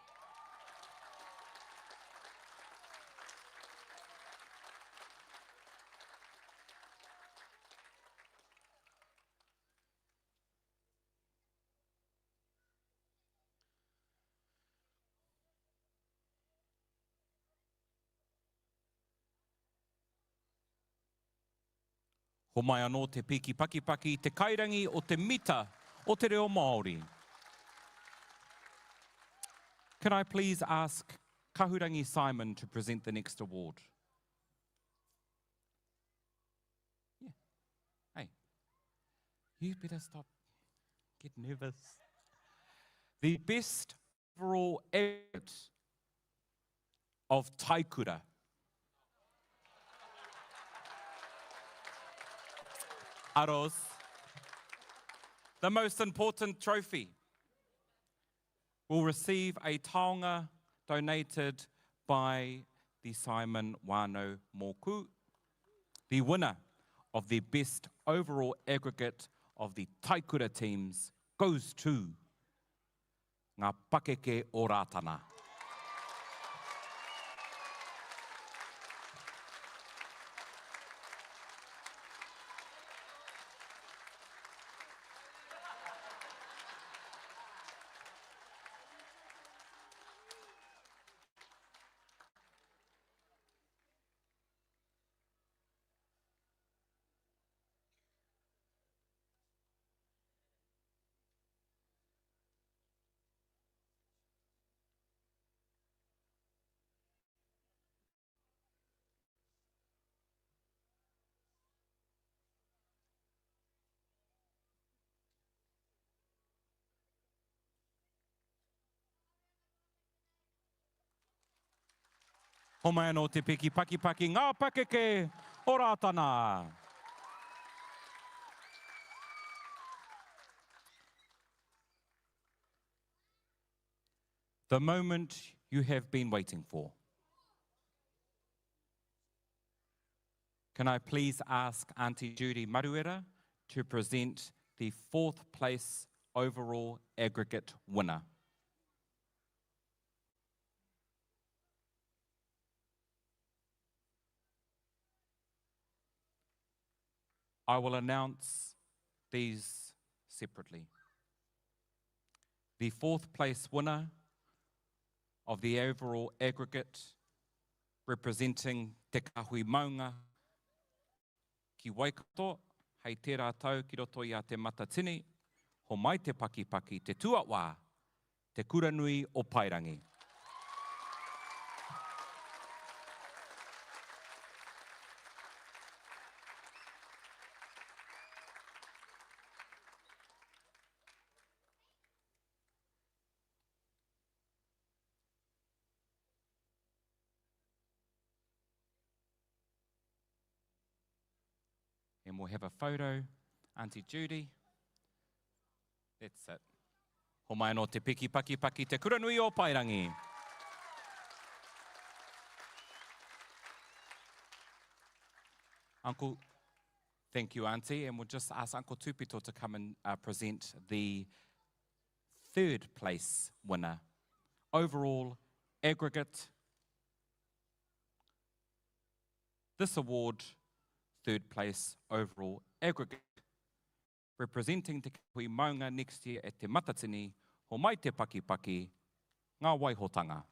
A: Homai anō te piki pakipaki i te kairangi o te mita o te reo Māori. Can I please ask Kahurangi Simon to present the next award? Yeah. Hey, you better stop. Get nervous. The best overall effort of Taikura. Aros. The most important trophy will receive a taonga donated by the Simon Wano Moku, the winner of the best overall aggregate of the Taikura teams goes to Ngā Pakeke o Rātana. Homai anō te piki pakipaki ngā pakeke o Rātana. The moment you have been waiting for. Can I please ask Auntie Judy Maruera to present the fourth place overall aggregate winner? I will announce these separately. The fourth place winner of the overall aggregate representing Te Kahui Maunga ki Waikato, hei tērā tau ki roto i a Te Matatini, homai te pakipaki, te tuawā, Te Kuranui o Paerangi. And we'll have a photo. Auntie Judy. That's it. Homai anō te piki paki paki te kuranui o Paerangi. Uncle, thank you, Auntie. And we'll just ask Uncle Tupito to come and uh, present the third place winner. Overall aggregate. This award, third place overall aggregate, representing Te Kahui Maunga next year at Te Matatini, Homai Te Pakipaki, Ngā Waihotanga.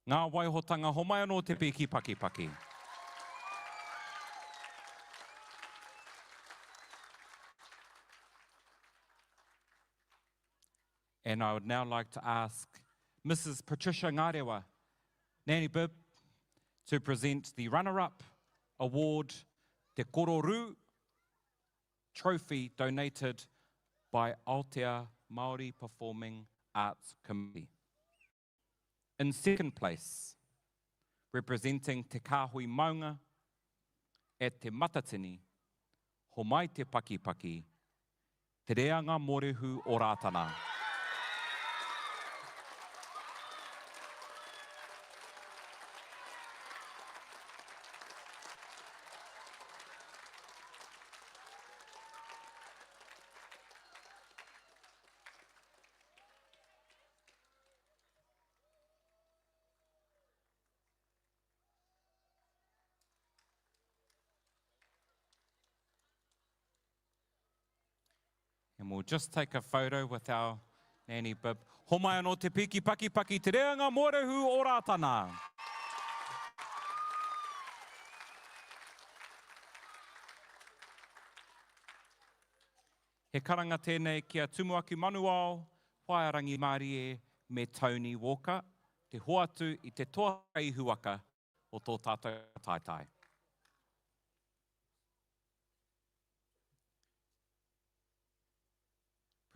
A: Ngā waihotanga homai anō te pīki pakipaki. And I would now like to ask Mrs. Patricia Ngarewa, Nanny Bib, to present the runner-up award, Te Kororu Trophy, donated by Aotea Māori Performing Arts Committee. In second place, representing Te Kāhui Maunga at Te Matatini, Homai Te Pakipaki, Te Reanga Mōrehu o Rātana. And we'll just take a photo with our nanny bib. Homai anō te piki paki paki te reanga mōrehu o Rātana. He karanga tēnei ki a Tumuaki Manuao, Whaea Rangimārie me Tony Walker, te hoatu i te toa ihuwaka o tō tātou whakataetae.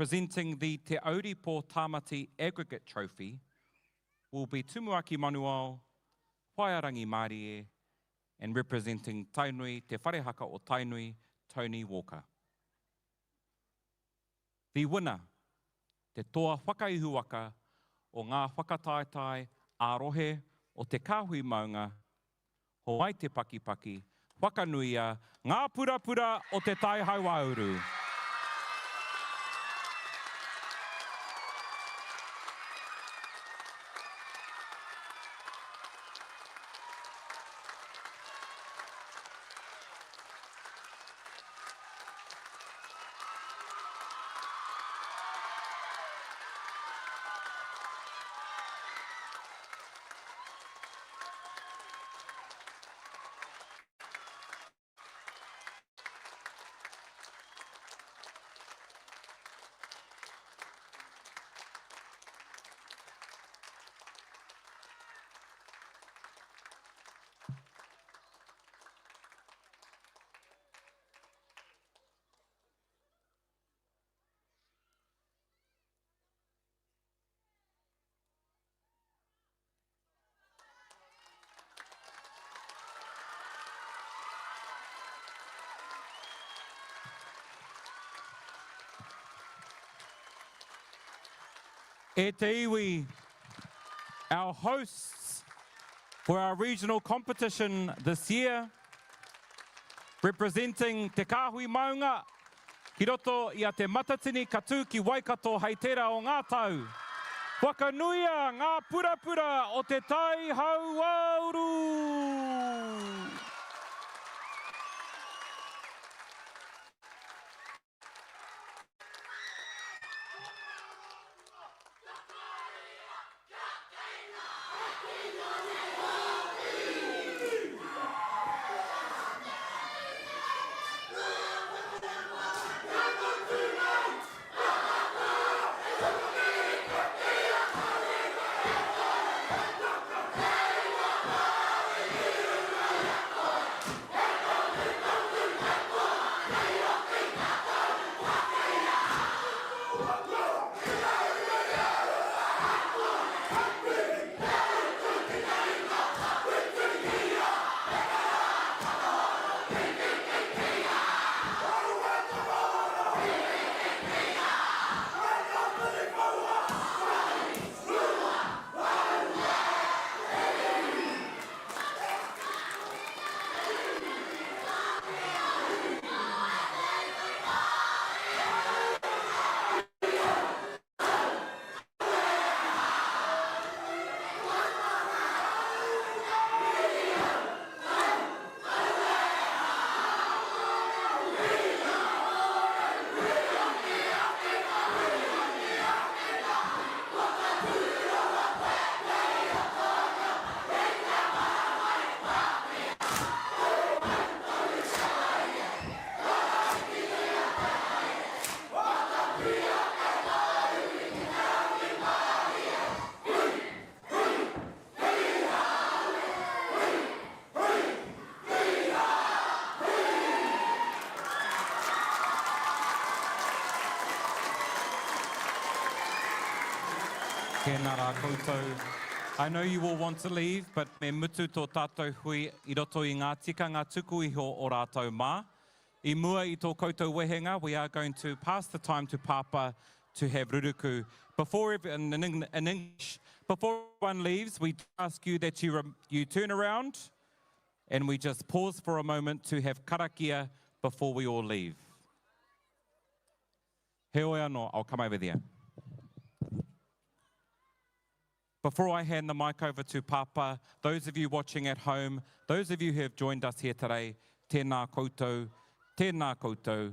A: Presenting the Te Auripo Tāmati Aggregate Trophy will be Tumuaki Manuao, Whaea Rangimārie and representing Tainui, Te Whare Haka o Tainui, Tony Walker. The winner, te toa whakaihuwaka o ngā whakataetae ā-rohe o Te Kāhui Maunga, Homai Te Pakipaki, Whakanuia, Ngā Purapura o Te Tai Hauāuru. E te iwi, our hosts for our regional competition this year, representing Te Kāhui Maunga, ki roto i a Te Matatini ka tū ki Waikato hei tērā o ngā tau. Whakanuia ngā purapura o te tai hauāuru! Tēnā rā koutou. I know you all want to leave, but me mutu tō tātou hui i roto i ngā tikanga tuku iho o rātou mā. I mua i tō koutou wehenga, we are going to pass the time to Pāpā to have ruruku. Before, in, in, in English, before everyone leaves, we ask you that you, you turn around and we just pause for a moment to have karakia before we all leave. Heoi anō, I'll come over there. Before I hand the mic over to Papa, those of you watching at home, those of you who have joined us here today, tēnā koutou, tēnā koutou.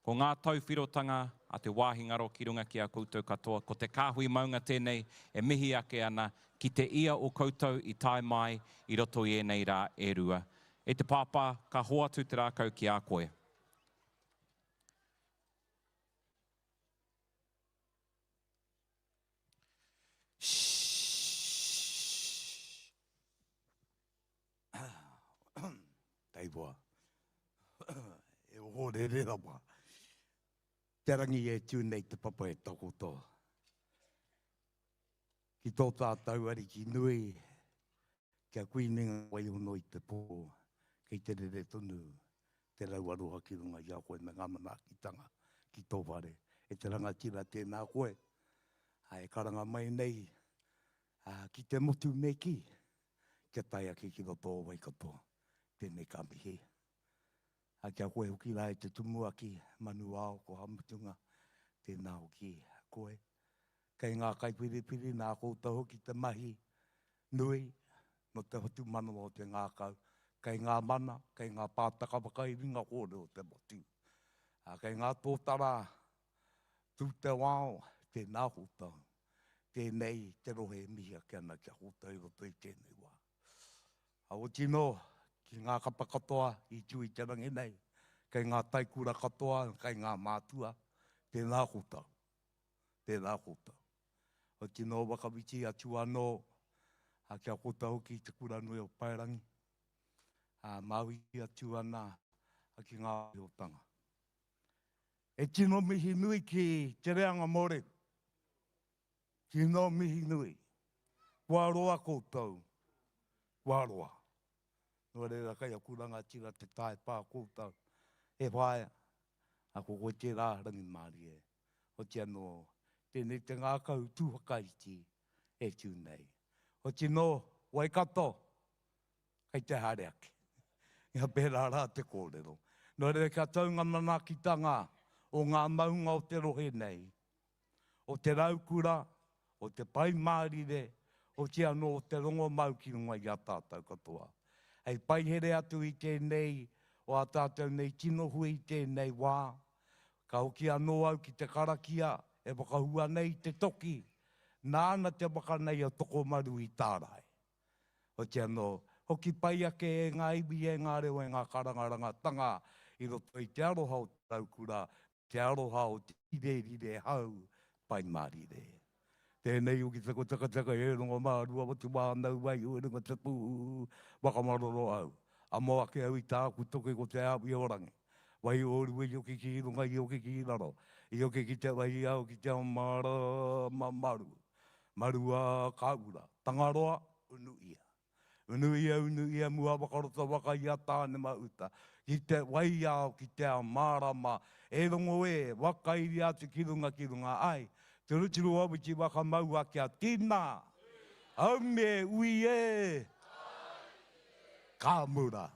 A: Ko ngā tauwhirotanga a te wāhi ngaro ki runga ki a koutou katoa, ko te kāhui maunga tēnei e mihi ake ana ki te ia o koutou i tae mai i roto i ēnei rā e rua. E te Pāpā, ka hoatu te rākau ki a koe.
B: Taihoa. E ohorere rawa. Te rangi e tū nei te papa e takoto. Ki tō tātou ariki nui, kia kuini ngā waihono i te pō, kei te rere tonu te rau aroha ki runga i a koe me ngā manaakitanga ki tō whare. E te rangatira tēnā koe, e karanga mai nei ki te motu me kī, kia tae ake ki roto o Waikato, tēnei ka mihi. Kia koe hoki rā e te tumuaki, Manuao, ko Hamutunga, tēnā hoki koe. Kei ngā kaiwhiriwhiri nā koutou hoki te mahi nui nō te whatumanawa o te ngākau, kei ngā mana, kei ngā pātaka whakairinga kōrero o te motu, ā, kei ngā tōtara tū te wao, tēnā koutou. Tēnei te rohe e mihi ake ana ki a koutou i roto i tēnei wā. Ā, oti nō, ki ngā kapa katoa i tū i te rangi nei, kei ngā taikura katoa, kei ngā mātua, tēnā koutou. Tēnā koutou. Oti nō whakawhiti atu anō ki a koutou hoki i te kura nui o Paerangi, ā, māui atu ana ki ngā mōhiotanga. E tino mihi nui ki te reanga Mōrehu. Tino mihi nui. Kua roa koutou. Kua roa. Nō reira kei aku rangatira te taepā koutou. E whaea, a ko koe tērā rangimārie. Oti anō, tēnei te ngākau tū whakaiti e tū nei. Oti nō Waikato, kei te haere ake. Ia pērā rā te kōrero. Nō reira kia tau ngā manaakitanga o ngā maunga o te rohe nei, o te raukura, o te Pai Mārire, otirā anō o te rongomau ki runga i a tātou katoa. Hei paihere atu i tēnei o ā tātou nei tino hui i tēnei wā, ka hoki anō au ki te karakia e whakahua nei i te toki, nāna te waka nei a Tokomaru i tārai. Oti anō, hoki pai ake e ngā iwi, e ngā reo, e ngā karangarangatanga i roto i te aroha o te raukura, te aroha o te rirerire hau Pai Mārire. Tēnei hoki te takataka e rongo mārua o te whānau wai o runga te pū whakamaroro au. Amo ake au i tāku toki ko te āwhi o rangi. Wai o rua i oki ki runga i oki ki raro. I oki ki te wai ao ki te ao mārama maru. Marua ka ura. Tangaroa, unu ia. Unu ia, unu ia, mua whakaroto waka i a Tāne ma uta. Ki te wai ao, ki te ao mārama, e rongo e, whakairia atu ki runga, ki runga ai. Turuturu awiti whakamaua kia tina! Haumi e, ui e! Ka mura!